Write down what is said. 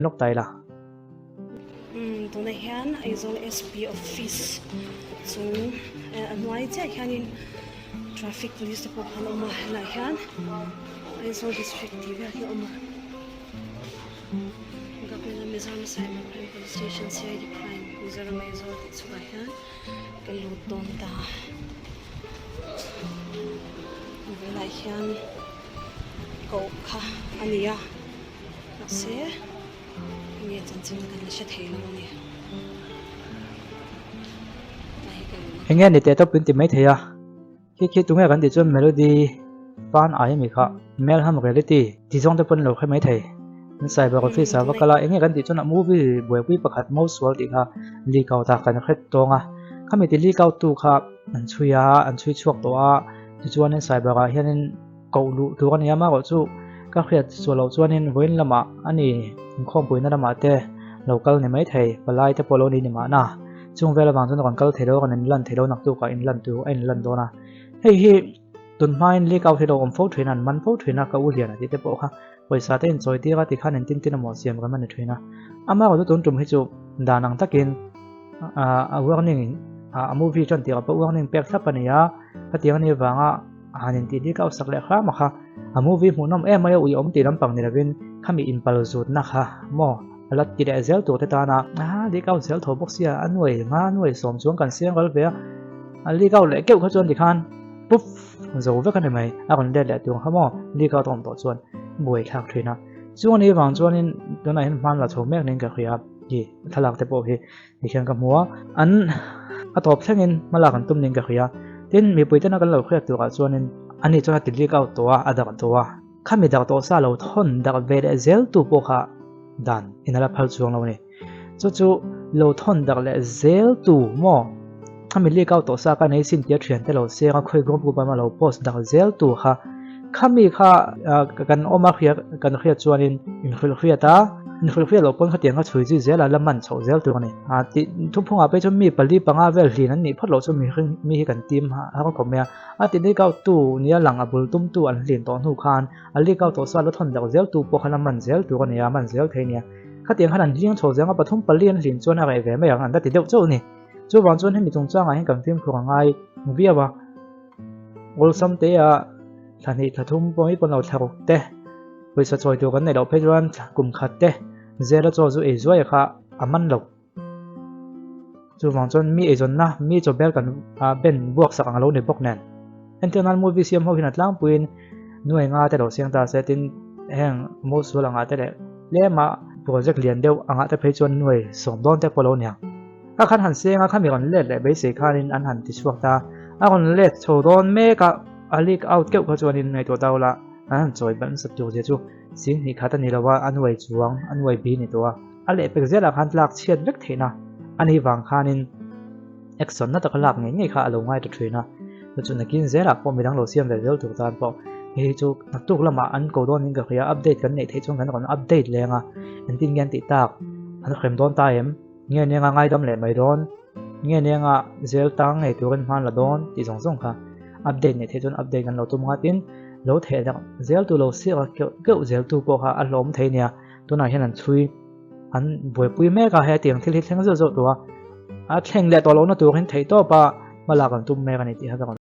Lawk ta ila. Umm tunah hian Aizawl SP office chung a hnuai chiah hianin traffic police te pawh khan a awm a helaiah hian Aizawl district tih vel hi a awm a Government of Mizoram Cyber Crime Police Station CID Crime Mizoram Aizawl tih chungah hian ka lut dawn ta a velah hian koh kha a ni a. Mahse enge chanchin kan la hre thei lo a ni. Enge ni teh tawp in ti mai thei a, khi khi tunge kan tih chuan melody fan ai ami kha Melham reality ti zawng te pawn lo hre mai thei. An cyber office ah va kal a, enge kan tih chuan a movie buaipui pakhat Mosual tih kha leak out a kan hre tawng a, khami ti leak out tu kha an chhui a, an chhui chhuak tawh a, tichuanin cyber ah hianin Koh luh tur a ni a, amaherawh chu ka hriat sual loh chuanin vawiin lamah a ni inkhawmpuina lamah te lo kal ni mai thei, palai te pawh lo ni ni mahna. Chung vel avang chuan a rawn kal thei lo, a rawn inlan thei lo naktukah inlan tur a inlan dawn a. Hei hi tun hmain leak out hi lo awm fo thin a, an man fo thin a, ka u lian a tih te pawh kha pawisa te inchawi tir a tikhan engtin tin emaw siam rem a ni thin a. Amaherawh chu tun tum hi chu dan ang takin a warning a movie tan tirah pawh warning pek thlap a ni a, khatiang a nih avanga A han intih dik a sak leh hram a kha. A movie hmuhnawm em mai a ui awm tih lampang ni lovin khami inpal zutna kha maw a la ti leh zel tur te tana a leak out zel tho bawk sia a nuai nga nuai sawm chuan kan siam ral ve a, a leak out leh keuh kha chuan tikhan puff zo vek a ni mai a rawn let leh tur kha maw leak out a awm tawh chuan buai thlak thin a. Chung a nih vang chuanin tunah hian hman la chho mek niin ka hria hi thlalak te pawh hi Tikhian ka hmu a, an a tawp thlengin hmalak an tum niin ka hria. Tin, mipui tena kan lo hriat turah chuanin ani chuan a ti leak out tawh a, a dak tawh a. Khami dak tawh sa lo thawn dak ve leh zel tu pawh kha dan in a la phal chuang lo a ni. Chu chu lo thawn dak leh zel tu maw? Khami leak out tawh sa ka nei sin tia thiante lo seng a, khawi group group ah lo post dak zel tu kha. Khami kha kan awm a hria kan hriat chuanin inhrilh hriat a, inhrilh hriat loh pawn khatiang kha chhui zui zel a la man chhoh zel tur a ni. Tih thuphungah phei chuan mi pali panga vel hlin an nih phawt loh chu mihring mi hi kan tim har khawp mai a. A ti leak out tu nia lang a bul tum tu an hlin tawh hnu khan a leak out tawh sa la thawn dak zel tu pawh kha la man zel tur a ni a, man zel thei a nia. Khatiang khan an hling chho zel a, pathum pali an hlin chuan a reh ve mai ang an la ti deuh chauh a ni. Chuvang chuan hemi chungchangah hian kan fimkhur a ngai viau a. Awlsam te a thla hnih thla thum pawh hi pawn lo thla ruk te pawisa chawi tur kan neih loh phei chuan kum khat te zela chaw chu ei zuai kha a man lo. Chuvang chuan mi eizawnna mi chaw bel kan ben buak sak ang lo ni bawk nen. Entir nan movie siam ho hian a tlangpuiin nuai nga te lo siam ta se tin heng Mosul angah te leh tlema project lian deuh angah te phei chuan nuai sawm dawn te pawh lo ni ang. Ka khan han seng a, khami rawn let leh beisei khanin an han ti chhuak ta. A rawn let chho dawn mek a, a leak out keuh kha chuanin ngaihtuah ta ula, an han chawi balh nasa tur zia chu sing hnih khat a ni lo a, a nuai chuang, a nuai bi ni tawh a. A lehpek zelah khan tlak chhiat vek theihna a nih vang khanin action na taka lak ngei ngei kha a lo ngai ta thin a. Chu chu nakin zelah pawh midang lo siam ve zel tur tan pawh hei hi chu naktuk lamah an ko dawn in ka hria, update kan neih theih chuan kan rawn update leng a, engtin nge an tih tak, an hrem dawn ta em? Nge nenga ngaidam leh mai dawn, nge nenga zel tang ngei turin hman la dawn tih zawng zawng kha update neih theih chuan update kan lo tum nghat in lo theh dak zel tu lo siak a keuh keuh zel tu pawh kha a hlawm thei nia tunah hian an chhui an buaipui mek a hetiang thil hi thleng zeuh zeuh tawh a a thleng leh tawh lohna tur hin theih tawp a hmalak an tum mek a ni tih kha ka rawn.